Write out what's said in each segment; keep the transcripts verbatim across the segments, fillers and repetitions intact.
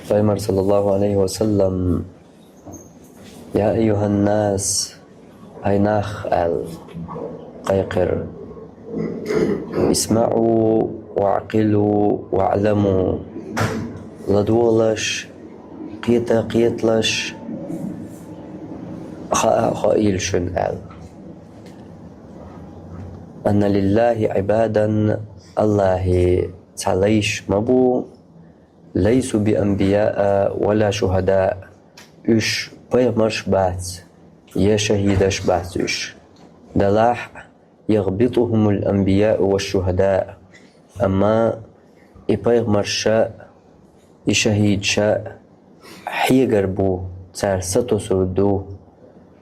Пайхамар, саллаллаху алейхи ва саллам: «Я айюханнас», хӀай нах, аьлла кхайкхира: «ИсмаӀу ваӀкъилу ваӀламу». ЛадогӀалаш, кхета, кхеталаш, хаа, хоийла шуна, аьлла. «Анна лиллахи Ӏибадан», Аллахьа цхьа лайш ма бу, «лайсу би анбияа ва ла шухӀадаа», уьш пайхамарш бац, я шахӀидаш бац уьш. Делахь: «ягӀбитухумул анбияу ва шухӀадаа». Амма и пайхамарша, и шахӀидша хьегар бу, цара сатосур ду,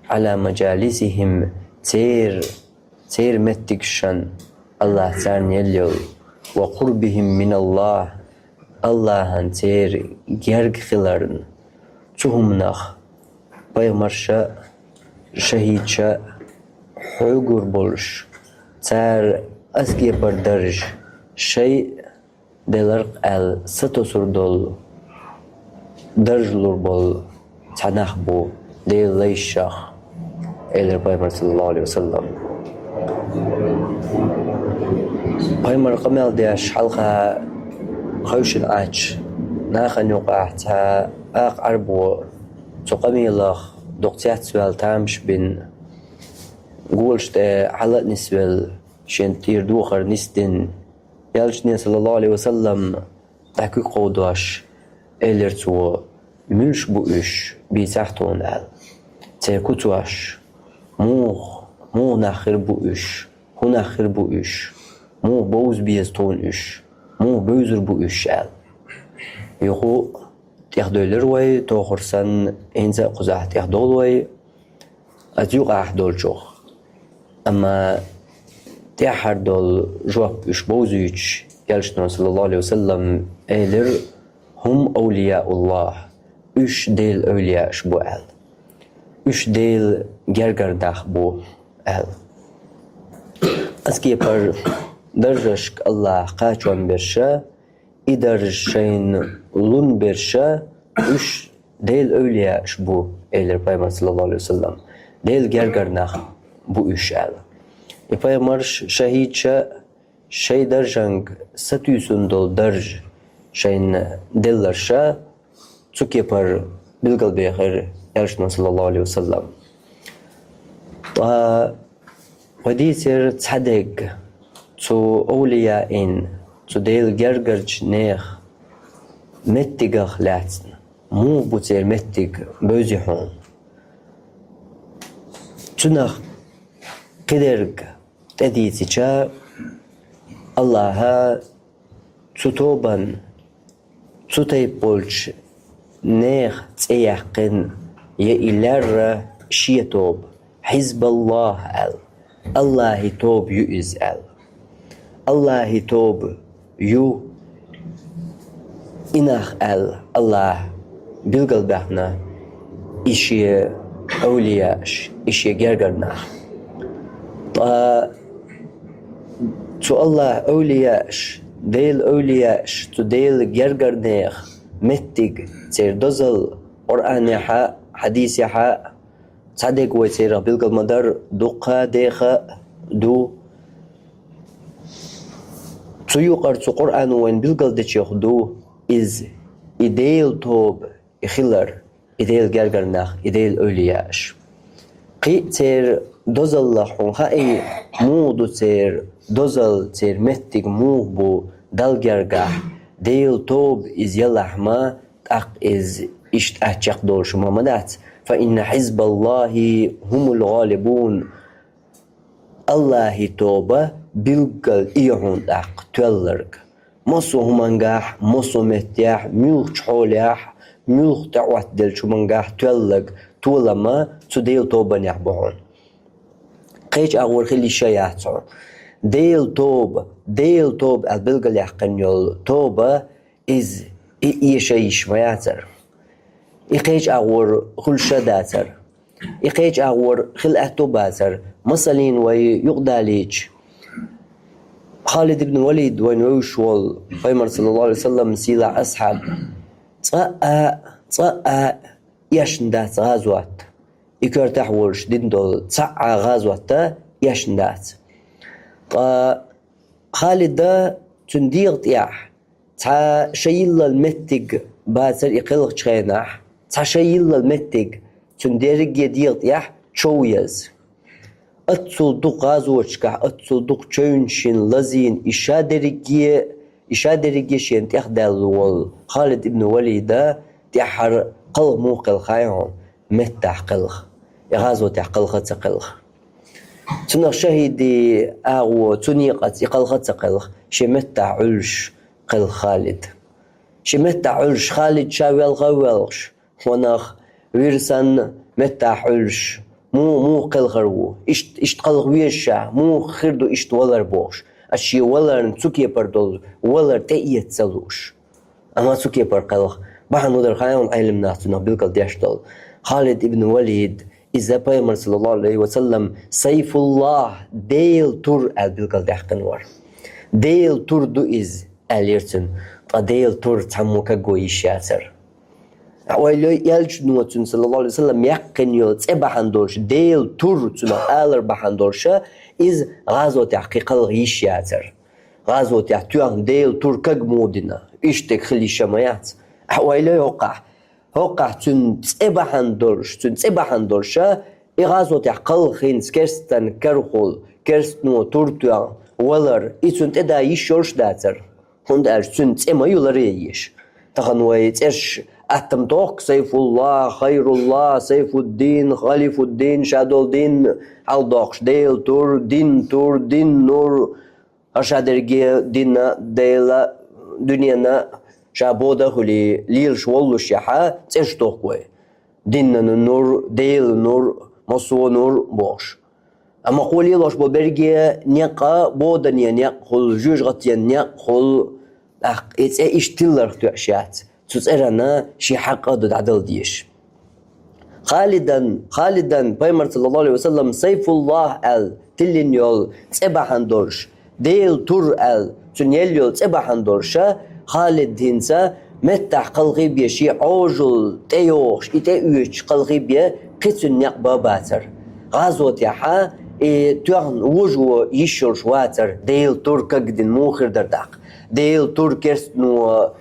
«Ӏала мажалисихим», церан, церан меттигашна, Аллахь царна елла йолу, «ва къурбихим миналлахь», Аллахьан церан герга хиларна. Цу хӀуманах пайхамарша, шахӀидша хьоьгур болуш, цара аскепара дарж шайн делар аьлла сатосур долу, дарж лур болу цхьа нах бу Делан лайшах, элира пайхамар, саллаллаху алейхи ва саллам. Пайхамар къамел деш хьалха хевшина Ӏачу нахана юкъахь цхьа акха Ӏарбо, цу къамелах дукха цецваьлла, тамаш бина, голаш тӀе хьала а нисвелла, шен тӀера духар нисдина, Элчане, саллаллаху алейхи ва саллам, дӀа куьг кховдош, элира цо: «Муьлш бу уьш, бийцахь тхуна», – аьлла. Церан куцаш: «Муха, муха нах хир бу уьш? ХӀун нах хир бу уьш? Муха бовза беза тхуна уьш? Муха бевзар бу уьш?» – аьлла. Юха тӀехдевлира вай, тохар санна, хӀинца а кхузахь тӀехдовлу вай, оцу юкъахь долчух. Амма тӀаьххьара долу жоп уьш бовзуьйтуш, Элчано, саллаллаху алейхи ва саллам, элира: «ХӀум авлияуллахь», уьш Делан эвлияаш бу аьлла. Уьш Делан гергара нах бу аьлла. Аскепара даржашка Аллахь кхачон берша, и дарж шайна лун берша, уьш Делан эвлияаш бу, элира пайхамар, саллаллаху алейхи ва саллам. Делан гергара нах бу уьш аьлла. И пайхамарш, шахӀидша, шайн даржанга сатуьйсун долу дарж шайна делларша, цу кепара билгалбехира Элчано, саллаллаху алейхи ва саллам. Ткъа вай дийцира цхьа дерг цу овлияин, цу Делан гергарчу нехан меттигах лаьцна, муха бу церан меттиг, бевзий хьуна. Цунах кхидерг тӀедийцича, Аллахьа цу тобан, цу тайпа болчу нехан цӀе яьккхина, я и лаьрра шен тоба, «ХьизбаллахӀ» аьлла, Аллахьан тоба ю иза аьлла. Аллахьан тоба ю и нах аьлла, Аллахьа билгалбаьхна и шен эвлияаш, и шен гергара нах. Ткъа цу Аллахьан эвлияаш, Делан эвлияаш, цу Делан гергара нехан меттиг, церан дозалла Къуръанехь а, хьадисехь а цхьа дерг вай церах билгал ма-дарра, дуккха а, деха а ду. Цу юкъара цу Къуръано вайна билгалдечех ду иза, и Делан тоба, и хилар, и Делан гергара нах, и Делан эвлияаш. Кхин а церан дозаллах хьуна хаьий, муха ду церан дозалла, церан меттиг муха бу Далла гергахь, Делан тоба иза ялахь ма, тӀаккха иза иштта аччакх долуш ма, ма дац: «Фа инна хьизбаллахӀи хӀумул гӀалибун». Аллахьан тоба билггал и ю хьуна тӀаккха тоьлларг. Массо а хӀумангахь, массо а меттехь, муьлххачу хьолехь, муьлхха тӀеӀоттаделлачу хӀумангахь тоьлларг толам цу Делан тобанехь бу хьуна. Кхечу агӀор хила йиш а яц хьуна. Делан тоба, Делан тоба аьлла билгалъяьккхина йолу тоба, иза и эша йиш ма яцара. И кхечу агӀор хуьлуш а дацара. И кхечу агӀор хила аьтто а бацара. Масална, вай юкъадалийча, Халид ибн Валид, вайна вевзаш волу пайхамар, саллаллаху алейхи ва саллам, сийлахь асхьаб, цкъа а, цкъа а эшна дац гӀазот. И коьртехь волуш дина долу цхьа а гӀазот эшна дац. Ткъа Халида цуьнан дегӀа тӀехь цхьа шайн йиллал меттиг бацара и кхелхачу хенахь, цхьа шайн йиллал меттиг цуьнан дерриге дегӀа тӀехь чов яза. Аццул дукха гӀазоташкахь, аццул дукха чевнаш йина, лазийна, и ша дерриге, и ша дерриге шена тӀехдаьлла волу Халид ибн Валида тӀаьххьара кхалха муха кхелхина хьуна, меттахь кхелха, и гӀазотехь кхалха а ца кхелха. Цунах шахӀидийн агӀо, цу некъаца и кхалха а ца кхелха, шен меттахь Ӏуьллуш кхелха Халид. Шен меттахь Ӏуьллуш Халид ша велха а воьлхуш, хьонах вир санна меттахь Ӏуьллуш, муха, муха кхелхар ву, иштта, иштта кхалха веза ша, муха хир ду иштта валар бохуш, аса шен валарна цу кепара долу валар тӀеэца ца лууш. Амма цу кепара кхелха бахьана хӀун дара хаьий хьуна, Ӏелам наха цунах билгалдеш долу? Халид ибн Валид, иза Пайхамар, саллаллаху Ӏалайхи ва саллам, Сайфуллах, Делан тур аьлла билгалдаьккхина вара. Делан тур ду иза, аьллера цуьнан, ткъа Делан тур цхьаммо каго йиш яцара. Ойла йой, элчано цуьнан, саллаллаху Ӏалайхи ва саллам, яьккхина йолу цӀе бахьана долуш, Делан тур цунах алар бахьана долуша, иза гӀазотехь кхин кхалха йиш яцара. ГӀазотехь тоьхна Делан тур каг муха дина, иштта хила йиш а ма яц. Ойла йой хӀокхахь, хӀокхахь цуьнан цӀе бахьана долуш, цуьнан цӀе бахьана долуша, и гӀазотехь кхалха хӀинца керстанан карахула, керстано тур тоьхна валар, и цуьнан тӀе дан йиш йолуш дацара. ХӀунда аьлча цуьнан цӀе ма ю ларъян езаш. Тахана вай цӀераш аттам тохку: Сайфуллах, Хайруллах, Сайфуддин, Халифуддин, ша долу дин хьалдоккхуш, Делан тур, дин тур, дин нур, хӀара ша дерриге динна, Делан, дуьненан ша бода а хуьлий, лелаш воллушехь, цӀераш тохку вай. Динна нур, Делан нур, массо а нур бохуш. Амма кхо лелош болу берриге некъ бодане некъ хуьлу, жоьжахатина некъ хуьлу, тӀаккха и цӀе иштта тилларх тоьаш яц. Цу цӀерана шен хьакъ а ду дӀадала дезаш. Халидан, Халидан, Пайхамар, саллаллаху Ӏалайхи ва саллам, Сайфуллах аьлла тиллина йолу цӀе бахьана долуш, Делан тур аьлла цуьнан елла йолу цӀе бахьана долуша, Халид хӀинца меттахь кхалхий бен шен Ӏожалла тӀейогӀуш, и тӀеоьцуш кхалхий бен кхин цуьнан некъ бан бацара. ГӀазотехьа и тоьхна вожо йиш йолуш вацара, Делан тур каг дина муха хир дара тӀаккха, Делан тур керстано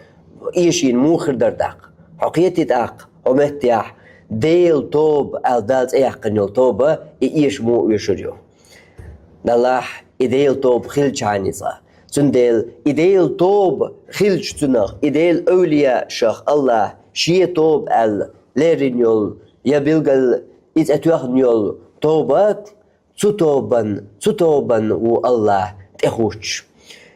эшийна муха хир дара тӀаккха. Хьо кхетий тӀаккха, хьо меттехь Делан тоба аьлла Дала цӀе яьккхина йолу тоба, и эша муха оьшур ю? Далахь, и Делан тоба хилчхьана иза. Цундела и Делан тоба хилча цунах, и Делан эвлияашах АллахӀа шен тоба аьлла леррина йолу, я билггал и цӀе тоьхна йолу тоба, цу тобан, цу тобан ву АллахӀ тӀехуттуш.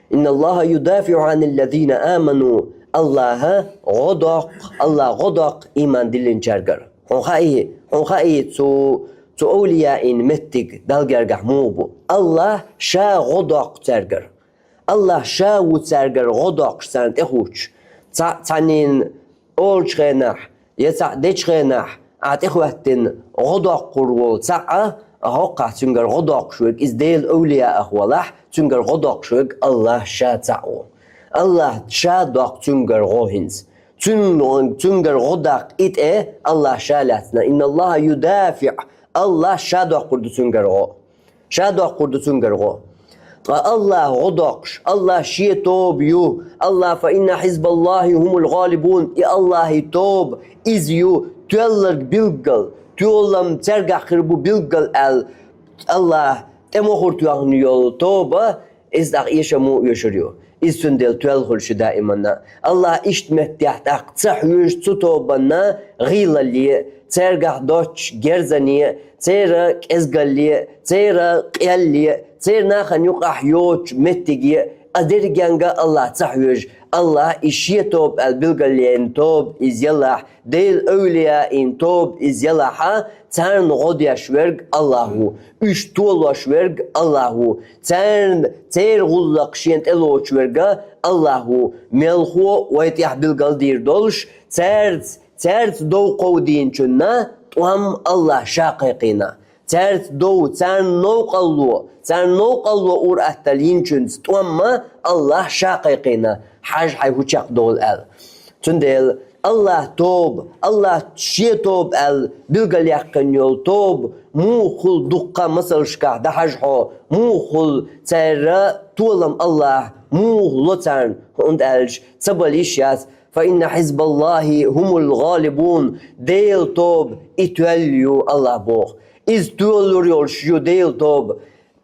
Инна Аллаха юдафиу аниллазина аману. АллахӀа гӀо доккху, АллахӀа гӀо доккху ийман диллинчаьргара. Хьуна хаий, хьуна хаий цу, цу эвлияийн меттиг Далла гергахь муха бу? АллахӀа ша гӀо доккху цаьргара. АллахӀа ша ву цаьргара гӀо доккхуш, царна тӀехуттуш. Цхьа, цхьаннен олучу хенахь, я цхьаъ дечу хенахь, ахь тӀехӀоьттина гӀо доккхур волу цхьаъ а, хӀоккхахь цуьнгара гӀо доккхуш верг, иза Делан эвлияах валахь, цуьнгара гӀо доккхуш верг АллахӀ ша цхьаъ ву. АллахӀ ша доккху цуьнгара гӀо хӀинца. Цуьнан, цуьнгара гӀо даккха и тӀе АллахӀ ша лаьцна. Инна Аллаха юдафиъ. АллахӀ ша доккхур ду цуьнгара гӀо. Ша доккхур ду цуьнгара гӀо. Ткъа АллахӀа гӀо доккхуш, АллахӀ шен тоба ю, АллахӀ, фа инна хьизбаллахи хӀумул гӀалибун, и АллахӀан тоба иза ю, тоьлларг билггал, тоьлам цаьргахь хир бу билггал аьлла, АллахӀа тӀе мохур тоьхна йолу тоба, иза тӀаккха эша муха оьшур ю? Иза цундела тоьлла хуьлуш ю даиманна. АллахӀа иштта меттехь тӀаккха ца хьоьжу цу тобанна гӀийлалле, цаьргахь доцчу герзане, церан кӀезгалле, церан къелле, церан нахана юкъахь йоцучу меттиге, а дерригенга АллахӀа ца хьоьжу. АллахӀа и шен тоба аьлла билгалъяьйна тоба иза ялахь, Делан эвлияийн тоба иза ялахьа, царна гӀо деш верг АллахӀ ву, уьш толош верг АллахӀ ву, царна, церан гӀуллакх шена тӀелоцуш верг а АллахӀ ву, мелхо а вай тӀехь билгалдийр долуш, цаьрца, цаьрца дов кховдийначунна тӀом АллахӀа ша кхайкхийна. Цаьрца дов, царна новкъарло, царна новкъарло ур-атталла йинчуьнца тӀом а АллахӀа ша кхайкхийна, хьажа хьайн хӀун чекхдолу аьлла. Цундела Аллахь тоба, Аллахь шен тоба аьлла билгалъяьккхина йолу тоба муха хуьлу дуккха масалшкахь дӀахьажа хьо, муха хуьлу церан толам Аллахь, муха ло царна, хӀунда аьлча ца бала йиш яц, «Фа инна хьизбаллахьи хӀумул гӀалибун», Делан тоба и тоьлла ю, Аллахь боху. Иза тоьлур йолуш ю Делан тоба.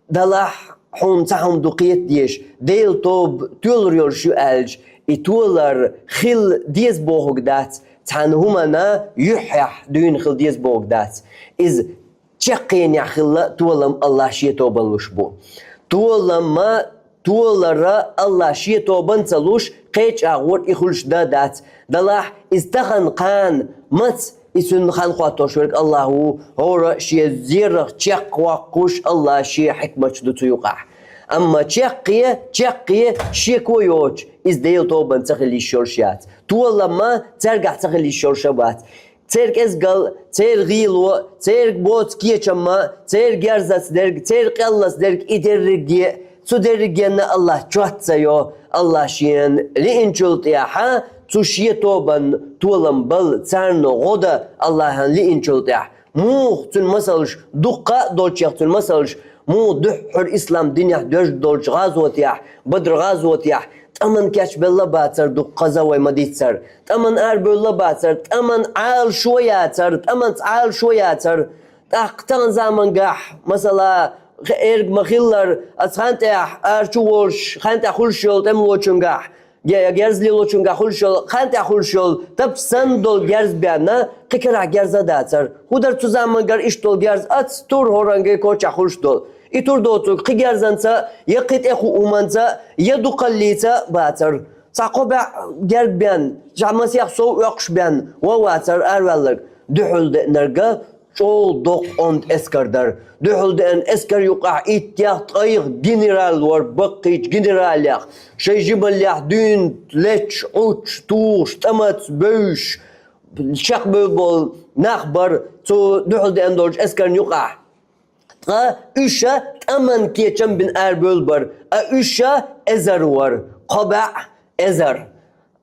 Делахь хьуна цхьа хӀума ду кхета дезаш, Делан тоба тоьлур йолуш ю аьлча, и толар хила деза бохург дац, цхьана хӀуманна юьххьехь дуьйна хила деза бохург дац. Иза чаккхенехь хилла толам Аллахь шен тобанна луш бу. Толам ма, толар Аллахь шен тобанна ца луш, кхечу агӀор и хуьлуш дан дац. Делахь иза тахана кхана маца, и цуьнан хан хӀоттош верг Аллахь ву, хӀора а шен зерах чекхвоккхуш, Аллахь шен хьикматаш ду цу юкъахь. Амма чаккхе, чаккхе шеко йоцуш, иза Делан тобанна ца хила йиш йолуш яц. Толам ма цаьргахь ца хила йиш йолуш а бац. Церан кӀезгал, церан гӀийло, церан боцу кечам ма, церан герзаца дерг, церан къеллаца дерг, и дерриге а, цу дерригенна Аллахь чот ца йо, Аллахь шена лиъначул тӀаьхьа цу шен тобанна толам бала, царна гӀо дан Аллахьан лиъначул тӀаьхьа. Муха цуьнан масалш, дуккха а долчех цуьнан масалш, муха дуьххьара ислам динехь доьжна долчу гӀазотехь, Бадр гӀазотехь, тӀаман кечбелла а бацара дуккхаза вай ма-дийццара, тӀаман арабевлла а бацара, тӀаман Ӏалашо яцара, тӀаманца Ӏалашо яцара. ТӀаккха тахана замангахь, масала, хе-, эрг ма-хиллара, аса хан тӀехь ара чу волуш, хан тӀехь хуьлуш йолу тӀемалочуьнгахь, я, я герз лелочуьнгахь хуьлуш йолу, хан тӀехь хуьлуш йолу тап санна долу герз бен, кхин карахь герз а дацара. ХӀун дара цу замангара иштта долу герз? Аца тур хӀоранге кочахь хуьлуш долу. И тур доцург кхин герзанца, я кхин тӀе хуу хӀуманца, я дукхаллица бацара. Цхьа кхо баьӀ герг бен, цхьа масех сов оьккхуш бен, ван вацара араваьлларг. Дуьхьал деанарг чӀогӀа доккха онда эскар дара. Дуьхьал деана эскар юкъахь иттех, ткъех генерал вара, баккхийчу генералех, шайн жималлех дуьйна леташ, Ӏуттуш, тухуш, тӀамаца бевзаш, чекхбевлла болу нах бара цу дуьхьал деана долчу эскарна юкъахь. Ткъа уьш а тӀаман кечам бина арабевлла бара, а уьш а эзар вара, кхо баьӀ эзар.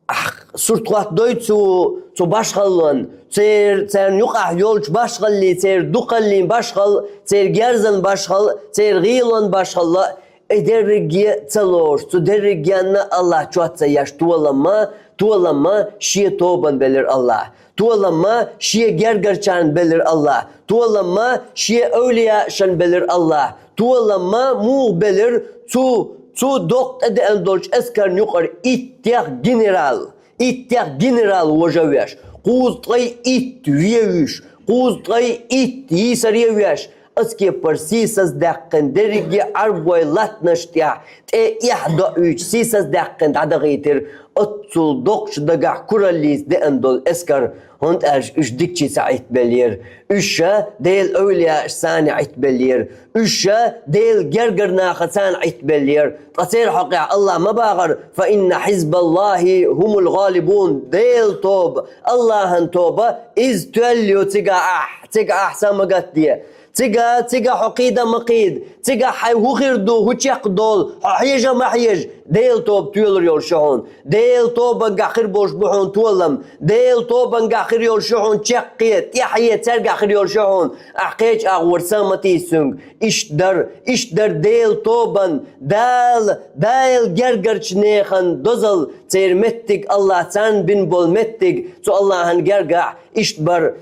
Ахь сурт хӀоттадой цу, цу башхаллан, цер-, церан юкъахь йолчу башхаллий, церан дукхаллин башхал, церан герзан башхал, церан гӀийлон башхалла, и дерриге а ца лоруш, цу дерригенна Аллахь чот ца еш, толам ма, толам ма шен тобанна белира Аллахь, толам ма шен гергарчарна белира Аллахь, толам ма шен эвлияашна белира Аллахь, толам ма муха белира цу, цу доккха тӀедеана долчу эскарна юкъара иттех генерал, иттех генерал вожа а веш, кхузткъе итт вен вуьйш, кхузткъе итт йийсаре а веш, оцу кепара сийсаздаьккхина дерриге а Ӏарбойн латтанаш тӀехь, тӀе эхь доуьйтуш сийсаздаьккхина дӀадахийтира оццул доккхачу дагахь кураллица деана долу эскар, хӀунда аьлча уьш дикаче ца Ӏиттабеллера, уьш а Делан эвлияашца цхьаьна Ӏиттабеллера, уьш а Делан гергара нахаца цхьаьна Ӏиттабеллера. Ткъа церан хьокъехь Аллахь ма бахара: «Фа инна хьизбаллахьи хӀумул гӀалибун», Делан тоба, Аллахьан тоба, иза тоьлла ю, цигахь ахь, цигахь ахь са ма гатде. Цигахь, цигахь хьо кхийда а ма кхийда, цигахь хьайн хӀун хир ду, хӀун чекхдолу, хьо хьежа а ма хьежа, Делан тоба тоьлур йолуш ю хьуна. Делан тобангахь хир болуш бу хьуна толам, Делан тобангахь хир йолуш ю хьуна чаккхе, тӀаьхье, цаьргахь хир йолуш ю хьуна, ахь кхечу агӀор са а ма тийса цуьнга. Иштта дара, иштта дара Делан тобанна, Дала, Дала гергарчу нехан дозалла, церан меттиг, Аллахь царна бина болу меттиг, цу Аллахьан гергахь иштта бара.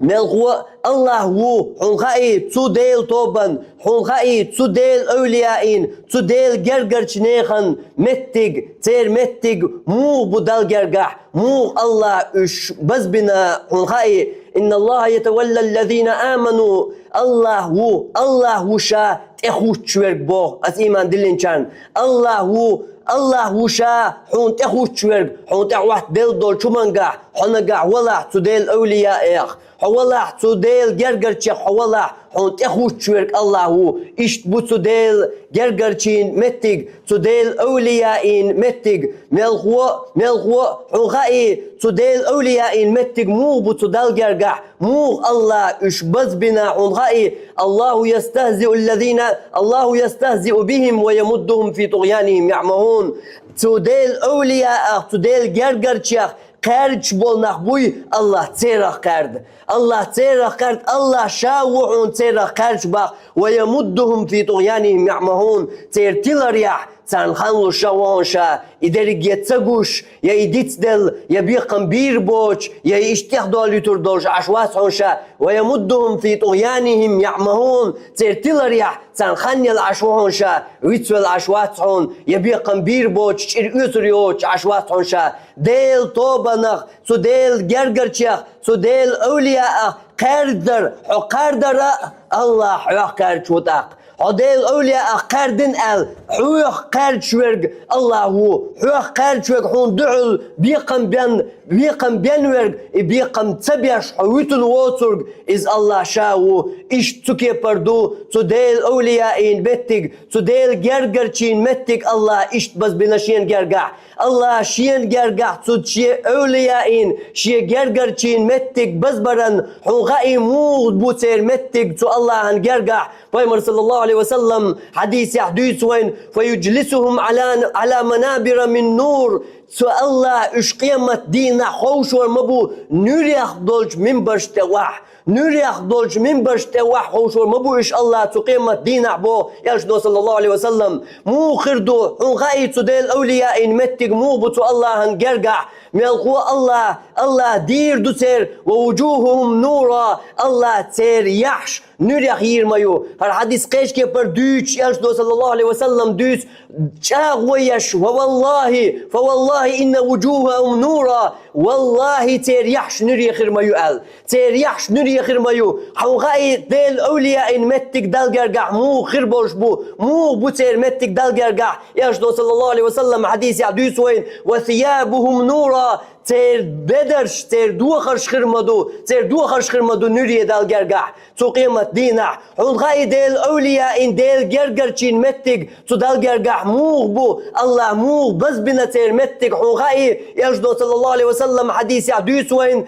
Мелхо а Аллахь ву, хьуна хаий, цу Делан тобанна, хьуна хаий, цу Делан эвлияийн, цу Делан гергарчу нехан меттиг, церан меттиг муха бу Далла гергахь, муха Аллахь уьш базбина, хьуна хаий: «Инна Аллахьа ятавалла ллазина аману», Аллахь ву, Аллахь ву ша тӀехуттуш верг боху, аса ийман диллинчарна. Аллахь ву, Аллахь ву ша хьуна тӀехуттуш верг, хьуна тӀе хӀоттаделла долчу хӀумангахь, хьо нагахь валахь цу Делан эвлияэх, хьо валахь цу Делан гергарчех, хьо валахь, хьуна тӀехуттуш верг Аллахь ву. Иштта бу цу Делан гергарчийн меттиг, цу Делан эвлияийн меттиг. Мелхо а, мелхо а, хьуна хаий, цу Делан эвлияийн меттиг муха бу цу Далла гергахь, муха Аллахь уьш базбина, хьуна хаий: «Аллаху ястахзиу ллазина, Аллаху ястахзиу бихим ва ямуддухум фи тугъянихим яъмахун». Цу Делан эвлияах, цу Делан гергарчех кхаьрдаш бола нах буй, АллахӀ церах кхаьрда. АллахӀ церах кхаьрда, АллахӀ Ша ву хьуна церах кхаьрдаш баккха. «ويمدهم في طغيانهم يعمهون». Церан тиларехь, царна ханлуш Ша ву хьуна Ша, и дерриге ца гуш, я и дицделла, я бекхам бийр боцуш, я и иштта тӀехдолуьйтур долуш Ӏаш вац хьуна Ша. «ويمدهم في طغيانهم يعمهون». Церан тиларехь, царна хан елла Ӏаш ву хьуна Ша, вицвелла Ӏаш вац хьуна, я бекхам бийр боцуш, чӀир оьцур йоцуш Ӏаш вац хьуна Ша. Делан тобанах, цу Делан гергарчех, цу Делан эвлияах кхаьрдар, хьо кхардара а, АллахӀ хьох кхаьрдаш ву тӀаккха. Хьо Делан эвлияах кхаьрдина аьлла, хьох кхаьрдаш верг АллахӀ ву. Хьох кхаьрдаш верг хьуна дуьхьал бекхам бен, бекхам бен верг, и бекхам ца беш хьо вуьтун воцург, иза АллахӀ Ша ву. Иштта цу кепара ду цу Делан эвлияийн меттиг, цу Делан гергарчийн меттиг АллахӀа иштта базбина Шена гергахь. АллахӀа Шена гергахь цу Шен эвлияийн, Шен гергарчийн меттиг базбаран, хьуна хаий муха бу церан меттиг цу АллахӀан гергахь? Пайхамар, саллаллаху Ӏалайхи ва саллам, хьадисехь дуьйцу вайна: «فيجلسهم على، على منابر من نور». Цу АллахӀа уьш къематан дийнахь ховшор ма бу нуьрех долчу минбарш тӀе охьа. Нуьрех долчу минбарш тӀе охьа ховшор ма бу уьш АллахӀа цу къематан дийнахь, боху Элчано, саллаллаху Ӏалайхи ва саллам. Муха хир ду, хьуна хаий цу Делан эвлияийн меттиг муха бу цу АллахӀан гергахь? Мелхо АллахӀ, АллахӀ дийр ду церан: «ووجوههم نورا», АллахӀ церан яхьаш нуьрех йийр ма ю. ХӀара хьадис кхечу кепара дуьйцуш Элчано, саллаллаху Ӏалайхи ва саллам, дуьйцу чӀагӀо еш: «فوالله، فوالله إن وجوههم نورا». ВаллахӀи, церан яхьаш нуьре хир ма ю аьлла. Церан яхьаш нуьре хир ма ю. Хьуна хаий Делан эвлияийн меттиг Далла гергахь муха хир болуш бу, муха бу церан меттиг Далла гергахь? Элчано, саллаллаху Ӏалайхи ва саллам, хьадисехь дуьйцу вайна: «وثيابهم نورا». Церан бедарш, церан дохарш хир ма ду, церан дохарш хир ма ду нуьре Далла гергахь цу къематан дийнахь. Хьуна хаий Делан эвлияийн, Делан гергарчийн меттиг цу Далла гергахь муха бу, АллахӀа муха базбина церан меттиг хьуна хаий? Элчано, саллаллаху Ӏалайхи ва саллам, хьадисехь дуьйцу вайна: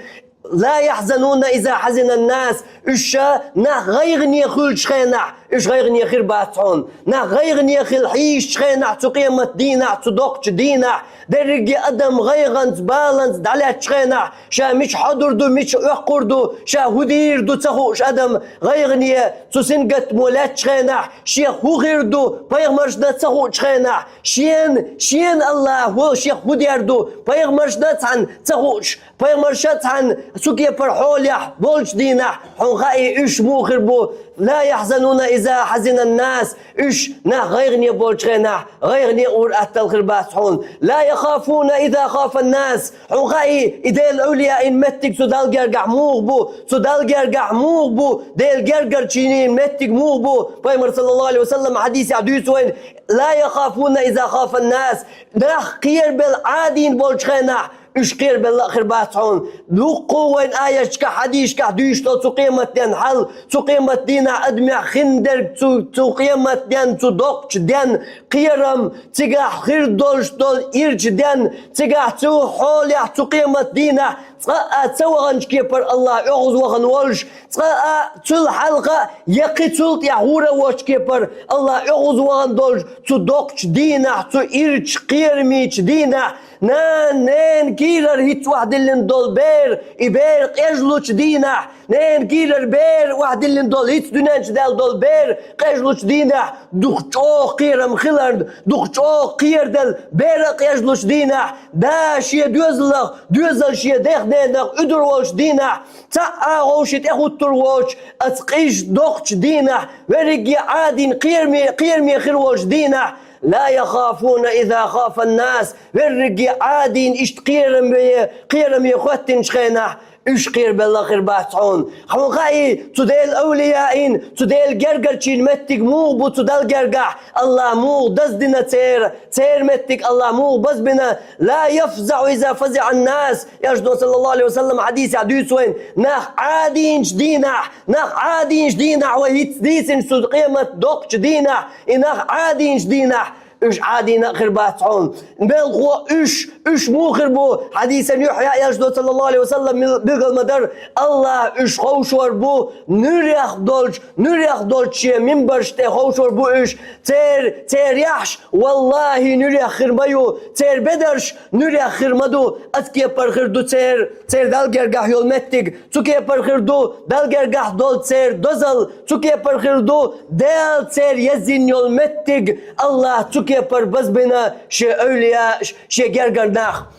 «لا يحزنون إذا حزن الناس». Уьш ша нах гӀайгӀане хуьлучу хенахь, уьш гӀайгӀане хир бац хьуна. Нах гӀайгӀане хила хьийзачу хенахь, цу къематан дийнахь, цу доккхачу дийнахь, дерриге адам гӀайгӀанца, баланца дӀалаьцначу хенахь, ша мича хьодур ду, мича оьккхур ду, ша хӀун дийр ду ца хууш адам гӀайгӀане, цу сингаттамо лаьттачу хенахь, шех хӀун хир ду, пайхамаршна ца хуучу хенахь, шена, шена АллахӀа шех хӀун дер ду, пайхамаршна цхьаьна ца хууш, пайхамарша цхьаьна цу кепара хьолехь болчу дийнахь, хьуна хаий уьш муха хир бу? «لا يحزنون إذا حزن الناس». Уьш нах гӀайгӀане болчу хенахь, гӀайгӀане ур атталла хир бац хьуна. «لا يخافون إذا خاف الناس». Хьуна хаий, и Делан эвлияийн меттиг цу Далла гергахь муха бу, цу Далла гергахь муха бу, Делан гергарчийн меттиг муха бу? Пайхамар, саллаллаху Ӏалайхи ва саллам, хьадисехь дуьйцу вайна: «لا يخافون إذا خاف الناس». Нах кхерабелла Ӏадийна болчу хенахь, уьш кхерабелла а хир бац хьуна. Дуккха а вайна аяташкахь, хьадисашкахь дуьйцуш долу цу къематден хьал, цу къематдийнахь адамех хиндерг, цу, цу къематден, цу доккхачу ден кхерам, цигахь хир долуш долу ирчу ден, цигахь цу хьолехь, цу къематдийнахь цкъа а ца ваханчу кепара АллахӀ оьгӀаз вахана волуш, цкъа а цул хьалха я кхин цул тӀаьхьа гӀур а воцчу кепара АллахӀ оьгӀаз вахана долуш, цу доккхачу дийнахь, цу ирчу кхерамечу дийнахь, нана, ненан кийрара хӀинца охьадиллина долу бер, и бер къежлучу дийнахь, ненан кийрара бер охьадиллина долу, хӀинца дуьнен чу даьлла долу бер къежлучу дийнахь, дукха чӀогӀа кхерам хиларна, дукха чӀогӀа кхераделла бер а къежлучу дийнахь, да шен доьзалах, доьзал шен дех-ненах уьдур волчу дийнахь, цхьа а вовшийн тӀехӀуттур воцуш, оцу къиза доккхачу дийнахь, верриге Ӏадийна кхераме, кхераме хир волчу дийнахь, «لا يخافون إذا خاف الناس», верриге Ӏадийна иштта кхераме, кхераме хӀоьттинчу хенахь, уьш кхерабелла а хир бац хьуна. Хьуна хаий, цу Делан эвлияийн, цу Делан гергарчийн меттиг муха бу цу Далла гергахь, АллахӀа муха даздина церан, церан меттиг АллахӀа муха базбина? «لا يفزع إذا فزع الناس». Элчано, саллаллаху Ӏалайхи ва саллам, хьадисехь дуьйцу вайна: нах Ӏадийначу дийнахь, нах Ӏадийначу дийнахь, вай хӀинца дийцинчу цу къемат доккхачу дийнахь, и нах Ӏадийначу дийнахь, Уьш Ӏадийна а хир бац хьуна. Мелхо уьш, уьш муха хир бу? Хьадисан юхь я, Элчано, саллаллаху Ӏалайхи ва саллам, мил-, билгал ма дарра, АллахӀ уьш ховшор бу нуьрех долчу, нуьрех долчу шен минбарш тӀе ховшор бу уьш. Цер-, церан яххьаш, валлахӀи, нуьрех хир ма ю, церан бедарш нуьрех хир ма ду. Оцу кепара хир ду церан, церан Далла гергахь йолу меттиг, цу кепара хир ду Далла гергахь долу церан дозалла, цу кепара хир ду Дала церан езйина йолу меттиг. АллахӀа цу кепара базбина шен эвлияаш, шен гергара нах.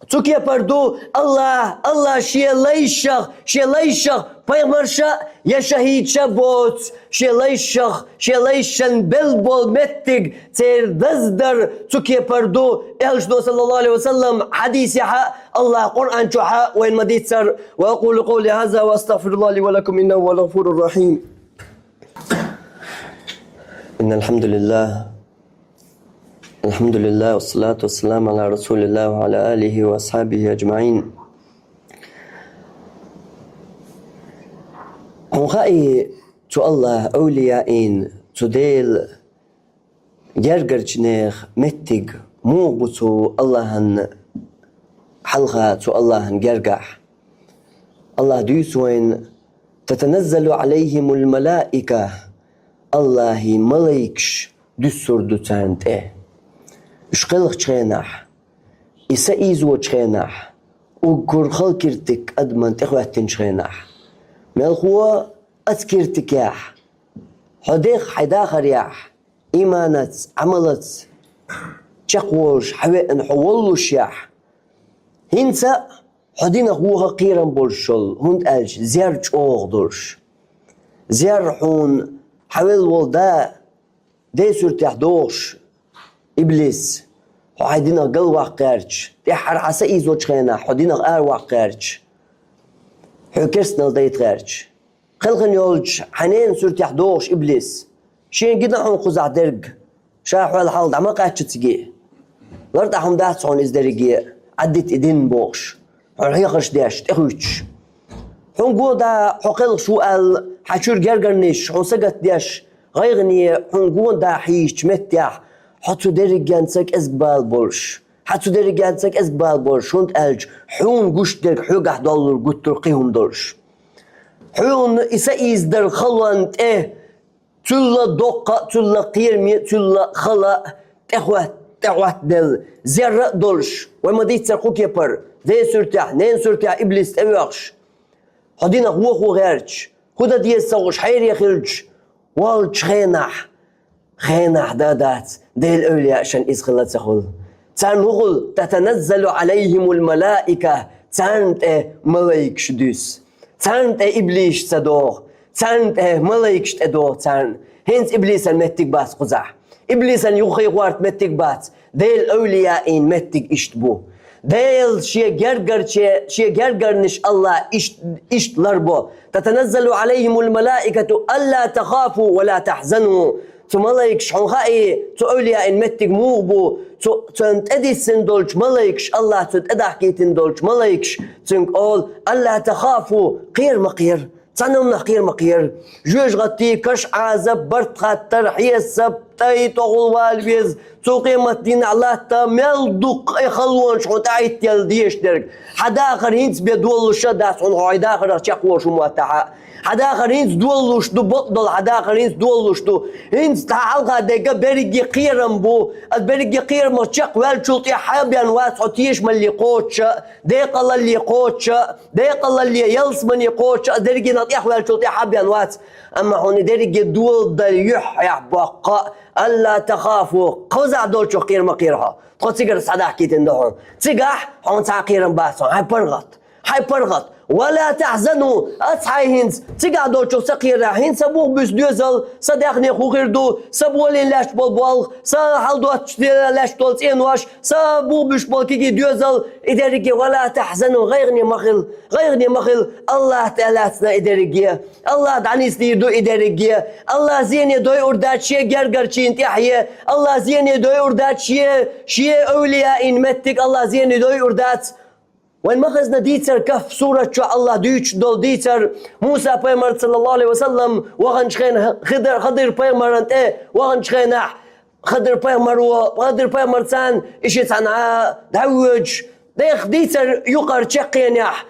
Цу кепара ду АллахӀ, АллахӀ шен лайшах, шен лайшах пайхамарша я шахӀидша боцу, шен лайшах, шен лайшан белла болу меттиг церан даздар цу кепара ду. Элчано, саллаллаху Ӏалайхи ва саллам, хьадисехь а, АллахӀа Къуръан чохь а вайна ма-дийццара. وأقول قولي هذا وأستغفر الله لي ولكم إنه هو الغفور الرحيم. إن الحمد لله، الحمد لله والصلاة والسلام على رسول الله وعلى آله وأصحابه أجمعين. Хьуна хаьий цу АллахӀан эвлияийн, цу Делан гергарчу нехан меттиг муха бу цу АллахӀан хьалха, цу АллахӀан гергахь? АллахӀа дуьйцу вайна: «تتنزل عليهم الملائكة», АллахӀан малайкаш дуьссур ду царна тӀе. Уьш кхелхачу хенахь, и са ийзочу хенахь, уггар хала киртиг адамна тӀехӀоьттинчу хенахь, мелхо оцу киртигехь, хьо дех хьайн дахарехь, ийманаца, Ӏамалаца чекхволуш хьан веана хьо воллушехь, хӀинца а хьо динах вуха кхерам болуш йолу, хӀунда аьлча зер чӀогӀа долуш. Зер хьуна хьан велла волу да, ден суьртехь догӀуш, иблис, хьо хьайн динах галваккха гӀерташ, тӀаьххьара хьан са ийзочу хенахь хьо динах араваккха гӀерташ, хьоьга керстанал дайта гӀерташ. Кхелхина йолчу хьан ненан суьртехь догӀуш иблис, шена гина хьуна кхузахь дерг, ша хьол хьалха дӀа ма кхаьчча цига. ЛартӀахь хӀума дац хьуна иза дерриге, Ӏаддита и дин бохуш, хьуна хьехарш деш, тӀехуьйцуш. Хьуна гонда хьо кхелхаш ву аьлла, хьан чуьра гергарниш хьуна сагатдеш, гӀайгӀане хьуна гонда хьийзачу меттехь, хьо цу дерригенца кӀезиг бала болуш. Хьан цу дерригенца кӀезиг бала болуш, хӀунда аьлча хьуна гуш дерг хьоьгахь доллург гуттар а кхин хӀума долуш. Хьуна и са ийзадар халонна тӀе, цуьлла доккха а, цуьлла кхераме а, цуьлла хала а тӀехӀотт-, тӀехӀоттаделла зер а долуш, вай ма-дийццара кху кепара, ден суьртехь, ненан суьртехь иблис тӀеоьхуш, хьо динах вохо гӀерташ, хӀун дан деза ца хууш хьере хилча, волчу хенахь, хенахь дан а дац, Делан эвлияашна иза хила а ца хуьлу. Царна хӀун хуьлу? «تتنزل عليهم الملائكة», царна тӀе малайкаш дуьсу. Царна тӀе иблисаш ца догӀу, царна тӀе малайкаш тӀедогӀу царна. ХӀинца иблисан меттиг бац кхузахь. Иблисан юххе гӀорта меттиг бац. Делан эвлияийн меттиг иштта бу. Дела шен гергарче-, шен гергарнаш АллахӀа ишт-, иштта ларбо: «تتنزل عليهم الملائكة ألا تخافوا ولا تحزنوا». Цу малайкаш, хьуна хаьий, цу эвлияийн меттиг муха бу? Цу, цунна тӀедиссина долчу малайкаш, АллахӀа цунна тӀедахкийтина долчу малайкаш, цуьнга олу: «ألا تخافوا», кхера ма кхера. Цхьана хӀуманах кхера ма кхера. Жоьжахатий, каш, Ӏазап, барт хаттар, хьесап, тӀай тӀехула вала веза, цу къематдийнахь латта мел дукха и халонаш хьуна тӀехӀиттаелла дезаш дерг. Хьан дахар хӀинца бен долалуш а дац хьуна, хьо хьайн дахарах чекхволуш хӀума моттахь а. Хьан дахар хӀинца долалуш ду, бакъдолу хьан дахар хьан хӀинца долалуш ду. ХӀинца хьан хьалха дерг берриге кхерам бу. Аса берриге кхерамах чекхваьллачул тӀаьхьа хьан бен вац хьо тешамалле кхочуш а, декъалалле кхочуш а, декъалалле, ялсамане кхочуш а, дерригенах тӀехваьллачул тӀаьхьа хьан бен вац. Амма хьуна и дерриге доладалла юьххьехь боккха: «ألا تخافوا», кхузахь долчух кхера ма кхера хьо. Тхо цигара схьадахкийтина ду хьуна. Цигахь хьуна цхьа а кхерам бац хьуна, хьайн паргӀат. Хьайн паргӀат. «ولا تحزنوا», аса хьайн хӀинца цигахь долчух ца кхерахь, хӀинца сан бух буьсу доьзал, сан даьхни хӀун хир ду, сан болийна лаьтташ болу болх, сан хьалдоцчу лаьтташ долу цӀенош, сан бух буьсуш болу кегий доьзал, и дерриге, «ولا تحزنوا», гӀайгӀане ма хила, гӀайгӀане ма хила, АллахӀ тӀе лаьцна и дерриге. АллахӀа дӀанисдийр ду и дерриге. АллахӀа зене дойур дац шен гергарчийн тӀаьхье. АллахӀа зене дойур дац шен, шен эвлияийн меттиг, АллахӀа зене дойур дац. Вайн ма хезна дийцар, Кахф сурат чохь АллахӀа дуьйцуш долу дийцар, Муса пайхамар, саллаллаху Ӏалайхи ва саллам, ваханчу хенахь, Хидр, Хидр пайхамаран тӀе ваханчу хенахь, Хадир пайхамар ва, Хадир пайхамар царна, и ши цхьана дӀавоьдуш, дех дийцар юкъара чаккхенехь,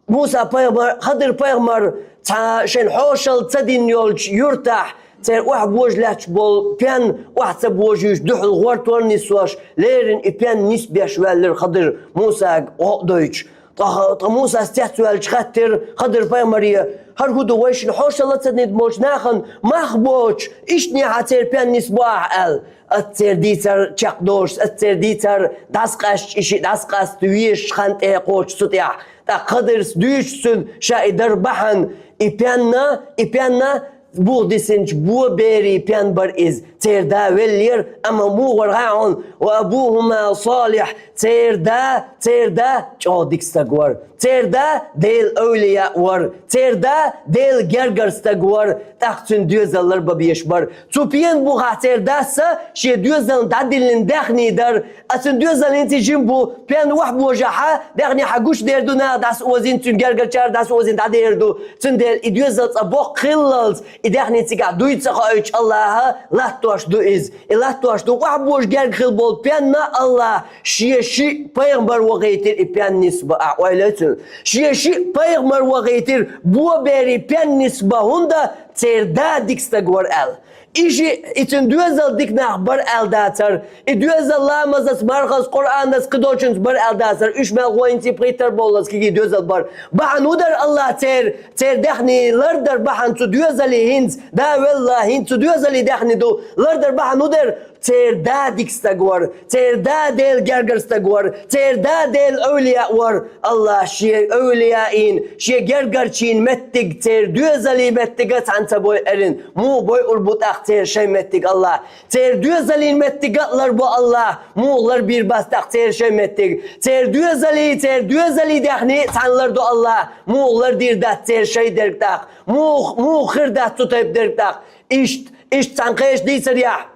Муса пайхамар, Хадир пайхамар цхьа шайн хьошалла ца дина йолчу юьртахь, церан охьабожа лаьтташ болу пен охьа ца божуьйтуш, дуьхьал гӀортор нисош, леррина и пен нисбеш ваьллира Хадир Мусага гӀо а дойтуш. Ткъа, ткъа Мусас цецваьлча хаьттира Хадир пайхамаре: «ХӀара хӀун ду, вайшинна хьошалла ца дина болчу нахана мах боцуш, ишттанехьа церан пен нисбо ахь?» – аьлла. Оццу церан дийцар чекхдолуш, оццу церан дийцар дӀасакъаьсташ, и шиъ дӀасакъаста везачу хан тӀе кхочуш цу тӀехь. ТӀаккха Хадирс дуьйцуш цуьнга ша и дар бахьана, и пенна, и пенна бух дисинчу бо берийн пен бара иза. Церан да веллера, амма муха вара хаьий хьуна? «Ва абухума салихь», церан да, церан да чӀогӀа дика стаг вара. Церан да Делан эвлаяъ вара. Церан да Делан гергара стаг вара. ТӀаккха цуьнан доьзал ларбан безаш бара. Цу пенан бухахь церан дас а шен доьзална дӀадиллина даьхни дара. А цуьнан доьзал хӀинца жима бу, пен охьабожахь, даьхни хьан гучудер ду, наха дӀасаозийна, цуьнан гергарчара дӀасаозийна дӀадер ду. Цундела и доьзал цкъа боккха хиллалц, и даьхни цигахь дуй ца хоуьйтуш Аллаха латтош ду иза. И латтош ду охьабожа герга хилла болу пенна. Аллаха шен шиъ пайхамар вахийтира и пен нисбан, ахь ойла йой цунна. Шен шиъ пайхамар вахийтира бо берийн пен нисбан, хӀунда церан да дика стаг вара аьлла. И шиъ, и цуьнан доьзал дика нах бара аьлла дацара. И доьзал ламазаца, мархаца, Къуръанаца, кхидолчуьнца бара аьлла дацара. Уьш мел гӀойтта пхийтта бовллалц кегий доьзал бара. Бахьана хӀун дара Аллаха церан, церан даьхни лардар бахьана цу доьзале хӀинца, да велла, хӀинца цу доьзале даьхни ду, лардар бахьана хӀун дара? Церан да дика стаг вара, церан да Делан гергара стаг вара, церан да Делан эвлаяъ вара. Аллаха шен эвлаяийн, шен гергарчийн меттиг церан доьзалийн меттига цхьаьна ца бойъур бу, муха бойъур бу тӀаккха церан шайн меттиг Аллаха? Церан доьзалийн меттига а ларбо Аллаха, муха ларбийр бац тӀаккха церан шайн меттиг? Церан доьзалийн, церан доьзалийн даьхни цхьаьна лардо Аллаха, муха лардийр дац церан шайн дерг тӀаккха? Муха, муха хир дац цу тайпа дерг тӀаккха? Иштта, иштта цхьана кхечу дийцарехь,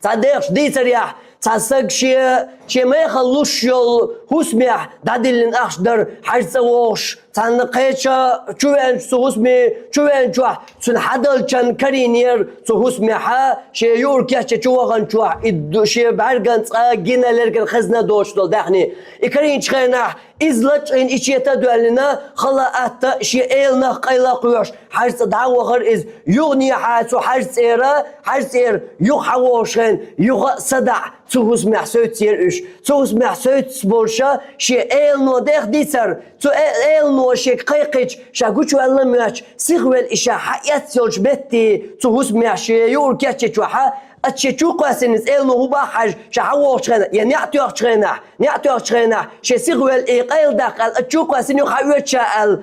цхьана дехачу дийцарехь, цхьа стаг шен, шен мехала луш йолу хӀусамехь дӀадиллина ахча дара, хьаьжцӀа вогӀуш, цхьана кхеча чувеанчу цу хӀусаме, чувеанчохь цуьнан хьадалчан карийнера цу хӀусамехь, шен юург кечъян чу ваханчохь, и ду-, шен бӀаьрган цкъа гина лерган хезна доцуш долу даьхни. И карийначу хенахь, иза лачкъийна и чета а доьллина, хала а, атта а, шен эланах къайла а кхоьхьуш, хьаьжцӀа дӀа а вахара иза. Юханехьа цу хьаьжцӀера, хьаьжцӀера юха хьан вогӀуш хенахь, юха а садаӀа цу хӀусамехь севцира уьш. Цу хӀусамехь севцаш болуша, шен элано дех дийцар, цу э-, элано шега кхайкхича, ша гучуваьлла а моьттуш, сихвелла и ша хьаэцна йолчу метте, цу хӀусамехь шен юург кечъян чохь, аса шен чу кхоьссина иза, элано хӀун боху хьажа, ша хьан вогӀучу хенахь, я неӀ тоьхначу хенахь, неӀ тоьхначу хенахь, шен сихвелла и къайладаккха аьлла, аса чу кхоьссина юха хьаоьцуш аьлла.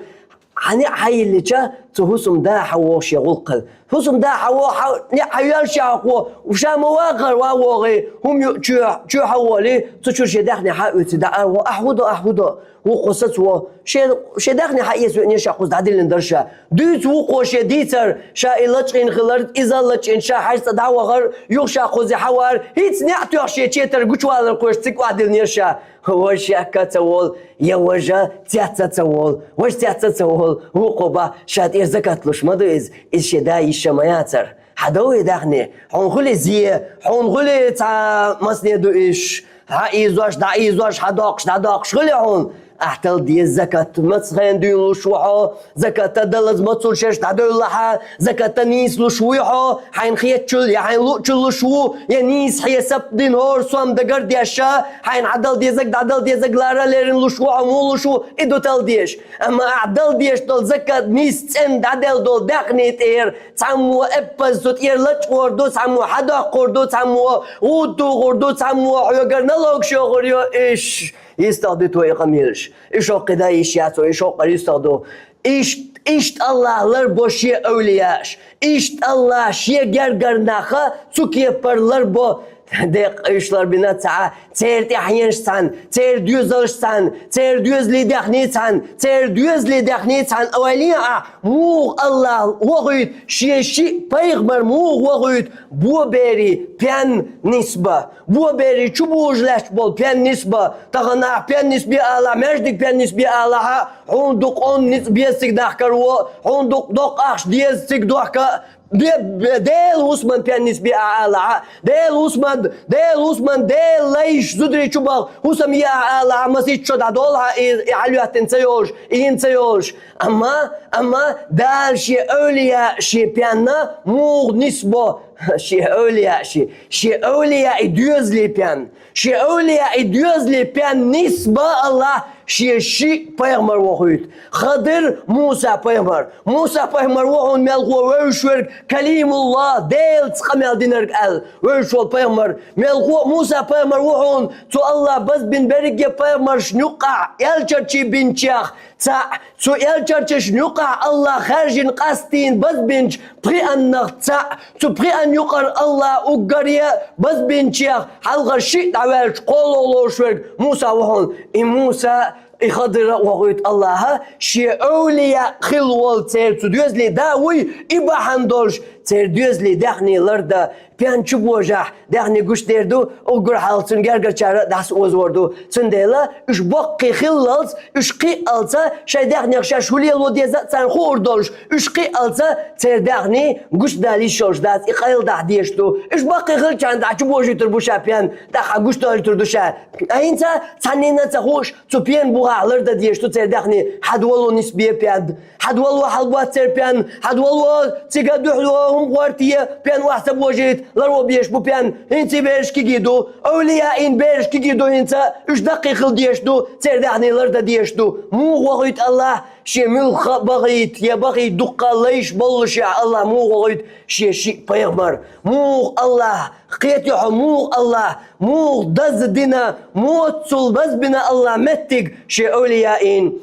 Хьан неӀ хьайиллича, цу хӀусамда хьан вогӀу шен гӀуллакхал. ХӀусамда хьан вогӀу, хьан неӀ хьайоьллуш яхьахо, ша ма вахара, ва вогӀий, хӀума ю чоь, чоь хьан волий, цу чуьра шен даьхни хьан а оьций, дӀа а вогӀу, ахь хӀун до, ахь хӀун до, вукхо саца во. Шен, шен даьхни хьан эца веанера ша, кхуза дӀадиллина дара ша. Дуьйцу вукхо шен дийцар, ша и лачкъийна хилар, иза а лачкъийна, ша хьаьжцӀа дӀа а вахара, юха ша кхуза хьан вара, хӀинца неӀ тоьхна шен четар гучувалар кхоьруш цига охьадиллинера ша. Важа шекка ца волу, я важа цецна ца волу, важа цецна ца волу, вукхо боху, ша тӀера закат луш ма ду иза, иза шен да йиш а ма яцара. Хьан дов и даьхни? Хьуна хуьлий зе, хьуна хуьлий цхьа масане ду уьш, хьаийзош, дӀаийзош, хьадоккхуш, дӀадоккхуш хуьлий хьуна? Ахь дала деза закат, маца хенахь дуьйна луш ву хьо, закат а далаза мацалла шераш дӀадевлла хьан, закат а нийса луш вуй хьо, хьайна хетачул я хьайна луъучул луш ву, я нийса хьесап дина хӀора сом дагар а деш, хьайна хьан дала дезарг, дӀадала дезарг лара а лерина луш ву хьо, муха луш ву, и ду дала дезаш. Амма ахь дала дезаш долу закат нийса цӀена дӀаделла долу даьхни тӀера цхьаммо эппаза цу тӀера лачкъор ду, цхьаммо хьадоккхур ду, цхьаммо гӀуда тухур ду, цхьаммо хьоьгара налогаш йохур ю, иш. ЙистагӀа ду тхо и къамелаш. И шо кхин дан йиш яц, и шо кхара йистагӀа ду. Ишт-, иштта Аллах ларбо шен эвлияаш. Иштта Аллах шен гергара нах а цу кепара ларбо. Декъа уьш ларбина цхьа, церан тӀаьхьенаш цхьаьна, церан доьзалш цхьаьна, церан доьзалийн даьхни цхьаьна, церан доьзалийн даьхни цхьаьна. Ойла е ахь, муха Аллах вохуьйту шен шиъ пайхамар, муха вохуьйту бо берийн пен нисбан? Бо берийн чу бужа лаьтташ болу пен нисбан. Тахана ахь пен нисбе алахь, маьждиг пен нисбе алахь, хьуна дукха онда ницкъ беза цига нах караво, хьуна дукха доккха ахча деза цига дохка, Бе, бе, Дела хӀусаман пен нисбе ахь алахь, Дела хӀусаман, Дела хӀусаман, Дела лайш зударий чу баха хӀусам е ахь алахь, масийтта шо дӀадолахь, и, и хьалоьттина ца йолуш, и йина ца йолуш. Амма, амма Дала шен эвлияашна пен муха нисбо, шен эвлияашна, шен эвлияийн доьзале пен, шен эвлияийн доьзале пен нисбо Аллахь шен шиъ пайхамар вохуьйту. Хадир, Муса пайхамар. Муса пайхамар ву хьуна мелхо вевзаш верг, Калимуллах, Делаца къамел динарг аьлла вевзаш волу пайхамар. Мелхо а Муса пайхамар ву хьуна, цу Аллахь базбина берриге пайхамаршна юккъахь элчанчий бинчех цхьаъ, цу элчанчашна юккъахь Аллахь хаьржина къастийна базбинчу пхианнах цхьаъ, цу пхиан юкъара Аллахь уггаре базбинчех хьалхара шиъ дӀаваьлча кхоалгӀа лоруш верг Муса ву хьуна. И Муса, и Хадира вохуьйту Аллахьа, шен эвлияъ хилла волу церан цу доьзале да вуй, и бахьана долуш церан доьзале даьхни лардан. Пен чу божахь, даьхни гучудер ду, уггар хьалха цуьнан гергарчара а дӀасаозор ду. Цундела уьш баккхий хиллалц, уьш кхиалца, шайн даьхнех шаьш хӀун лело деза а царна хуур долуш, уьш кхиалца церан даьхни гучудала йиш йолуш дац, и къайладахьа дезаш ду. Уьш баккхий хилчахьана дӀа чу божуьйтур бу ша пен, тӀаккха гучудойтур ду ша. ХӀинца цхьаннена а ца хууш, цу пенан бухахь лардан дезаш ду церан даьхни, хьадолу нисбе пен. Хьадолу хьалабоццера пен, хьадолу цига дуьхьало хӀума гӀорте, пен охьа ца божийта, ларво безаш бу пен, хӀинца и бераш кегий ду, эвлияийн бераш кегий ду хӀинца, уьш даккхий хила дезаш ду, церан даьхни лардан дезаш ду. Муха вохуьйту Аллахь шен муьлхха а бахийта, я бахийта дуккха а лайш боллушехь Аллахь муха вохуьйту шен шиъ пайхамар? Муха Аллахь, кхетий хьо, муха Аллахь, муха даза дина, муха цул базбина Аллахь меттиг шен эвлияийн?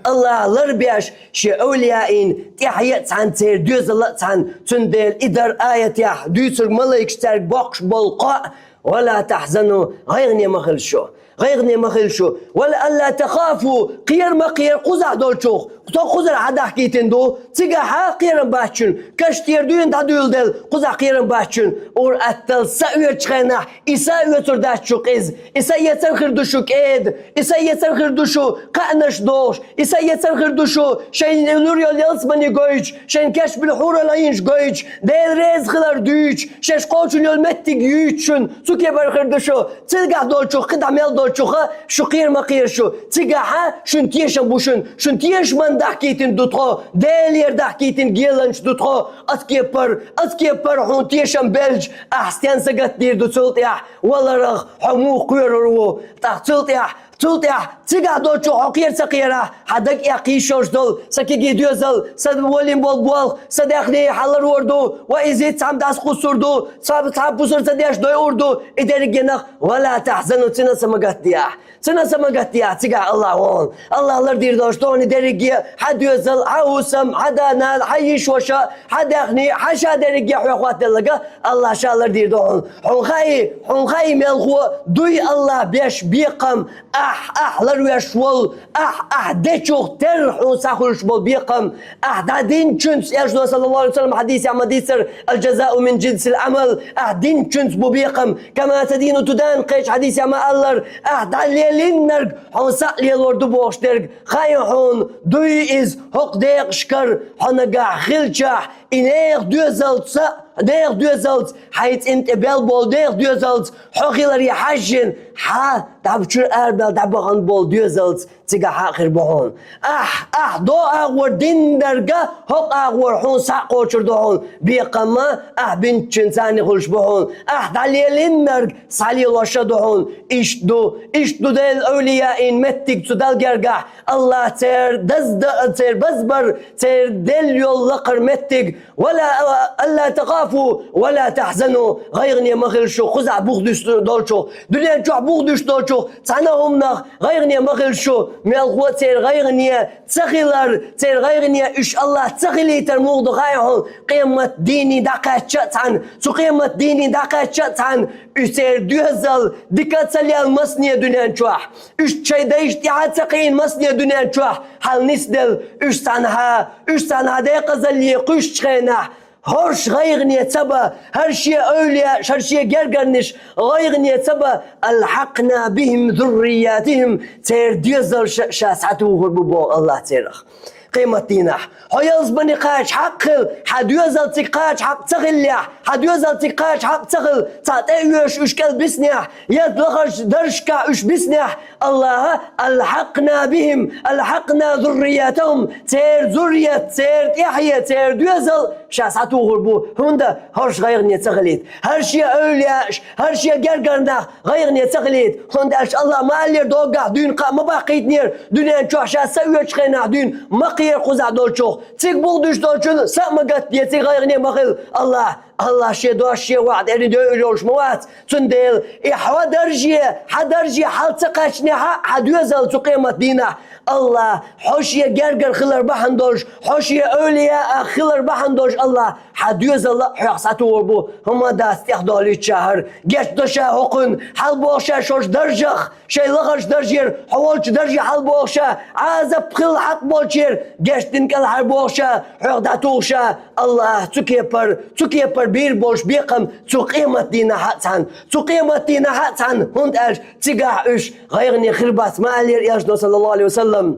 Аллахь ларбеш шен эвлияийн тӀаьхье а цхьаьна, церан доьзал а цхьаьна, цундела и дара аятехь дуьйцург малайкаш цаьрга боккхуш болу кхоъ: «Ва ла тахьзану», гӀайгӀане ма хила шу, гӀайгӀане ма хила шу, «ва ла, алла тахафу», кхера ма кхера кхузахь долчух, со кхузара хьадахкийтина ду, цигахь а кхерам бац шуна, каш тӀера дуьйна дӀадуьйладелла, кхузахь кхерам бац шуна, ур аттал са оьцучу хенахь, и са оьцур дац шу къиза, и са эцар хир ду шу кӀеда, и са эцар хир ду шу кхаънаш дохуш, и са эцар хир ду шу шайн лур йолу ялсамани гойтуш, шайн кечбина хьуралгӀайнаш гойтуш, Дела реза хилар дуьйцуш, шаьш кхочун йолу меттиг юьйцуш шуна, цу кепара хир ду шу, цигахь долчух, кхидӀа мел долчуха шу кхера ма кхера шу, цигахьа шуна тешам бу шуна, шуна тешаман дахкийтина ду тхо, Делера дахкийтина геланча ду тхо, аса кепара, аса кепара хьуна тешам белча, ахь стен сагатдийр ду цул тӀаьхьа, валарах хьо муха кхоьрур ву, тӀаккха цул тӀаьхьа, цул тӀаьхьа цигахь долчух хьо кхера ца кхерахь, хьан дага эккхийша йолуш долу сан кегий доьзал, сан волийна болу болх, сан даьхни хьаларвор ду, ва иза цхьамма дӀасакхуссур ду, цхьа, цхьа пусар ца деш дойур ду, и дерригенах, ва ла тахьзану, цуьнан са ма гатде ахь. Цуьнан са ма гатде ахь, цигахь Аллахь вон. Аллахь лардийр долуш дохуни дерриге, хьан доьзал, хьан хӀусам, хьан да-нана, хьан йиша-ваша, хьан даьхни, хьан ша дерриге хьоьхуьйтаделларга, Аллахь ша лардийр ду хьуна. Хьуна хаий, хьуна хаий мелхо, дуй Аллахь беш бекхам, ахь, ахь ларвеш волу, ахь, ахь дечух терра хьуна схьахуьлуш болу бекхам, ахь дӀа динчуьнца, Элчано, саллаллаху алейхи ва саллям, хьадисехь ма дийцара: «Аль-джазау мин джинсиль амал», ахь динчуьнца бу бекхам, «кама тадину тудан», кхечу хьадисехь ма аллара, ахь дӀалелиннарг хьуна схьа а лелор ду бохуш дерг, хаий хьуна, дуй иза, хӀокху декъашкара хьо нагахь хилчахь, и нехан доьзалца, нехан доьзалца, хьайн цӀин тӀе бел болу нехан доьзалца хьо хиларе хьаьжжина, хьан дӀа чуьра арабаьлла дӀабахана болу доьзалца цигахь хьан а хир бу хьуна. Ахь, ахь догӀу агӀор диннарга, хӀокху агӀор хьуна схьа а кхочур ду хьуна бекхам, ахь бинчуьнца царна хуьлуш бу хьуна. Ахь дӀалелиннарг схьалелош а ду хьуна. Иштта ду, иштта ду Делан эвлияийн меттиг цу Далла гергахь. Аллахь церан дазда-, церан базбар, церан делла йолу лакхара меттиг. «Ва ла, алла тахафу, ва ла тахьзану», гӀайгӀане ма хила шу, кхузахь бух дуьсуш долчух, дуьнен чохь бух дуьсуш долчух цхьана а хӀуманах гӀайгӀане ма хила шу. Мелхо а церан гӀайгӀане ца хилар, церан гӀайгӀане уьш Аллахь ца хилийтар муха ду хаий хьуна? Къемат дийне дӀакхаьчча а цхьаьна, цу къемат дийне дӀакхаьчча а цхьаьна, уьш церан доьзал дика а ца лелла масане дуьнен чохь, уьш шайн дайшна тӀаьхьа а ца кхиийна масане дуьнен чохь хьала нисделла, уьш цхьанхьа, уьш цхьанхьа декъазалле кхуьссучу хенахь, хӀорш гӀайгӀане ца бан, хӀара шен эвлияаш, хӀара шен гергарниш гӀайгӀане ца бан, «алхьакъна бихим зурриятихим», церан доьзалш а ша схьатухур бу боху Аллахь церах. къематдийнахь. Хьо ялсмани кхача хьакъ хила, хьан доьзал цига кхача хьакъ ца хиллехь, хьан доьзал цига кхача хьакъ ца хила, цхьа тӀе а оьшуш уьш кӀел биснехь, я лахарчу даржашкахь уьш биснехь, Аллаха, «Алхьакъна бихим, алхьакъна зурриятахум», церан зуррият, церан тӀаьхье, церан доьзал ша схьатухур бу, хӀунда хӀорш гӀайгӀане ца хилийта. ХӀара шен эвлияаш, хӀара шен гергара нах гӀайгӀане ца хилийта. ХӀунда аьлча Аллаха ма аллера доггахь дуьйна кхаъ ма баккхийтинера, дуьнен чохь ша са оьцучу хенахь дуьйна ма кхера кхузахь долчух. Цига бух дуьсуш долчун са а ма гатде, цига гӀайгӀане ма хила. Аллах, Аллах шен дош, шен ваӀда эрна дойур йолуш ма вац. Цундела и хьо дарже, хьан дарже хьал ца кхаьчнехь а, хьан доьзал цу къематдийнахь Аллах, хьо шен гергара хилар бахьана долуш, хьо шен эвлияах хилар бахьана долуш Аллах, хьан доьзал а хьох схьатухур бу, хӀума дац тӀехдолуьйтуш ша хӀара. Гечдо ша хӀокхунна, хьалабоху ша шуьш даржах, шайн лахарчу даржера, хьо волчу дарже хьалабоху ша, Ӏазап хила хьакъ болчера, гечдина кӀелхьарбоху ша, хьох дӀатуху ша, Аллах, цу кепара, цу кепара бийр болуш бекхам цу къематдийнахь а цхьаьна, цу къематдийнахь а цхьаьна, хӀунда аьлча цигахь уьш гӀайгӀане хир бац, ма аллера Элчано, саллаллаху Ӏалайхи ва саллам.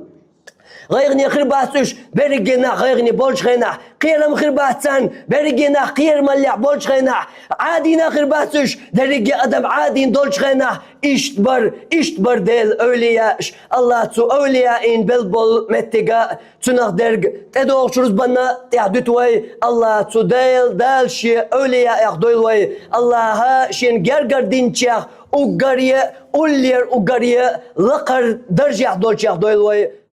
ГӀайгӀане хир бац уьш, берриге нах гӀайгӀане болчу хенахь, кхерам хир бац царна, берриге нах кхерамаллехь болчу хенахь, Ӏадийна хир бац уьш, дерриге адам Ӏадийна долчу хенахь, иштта бара, иштта бара Делан эвлияаш. Аллах цу эвлияийн белла болу меттига, цунах дерг тӀедогӀучу рузбанна тӀехь дуьту вай. Аллах цу Дела, Дала шен эвлияэх дойла вай. Аллаха шен гергара динчех уггаре, уллера уггаре, лакхара даржехь долчех дойла вай.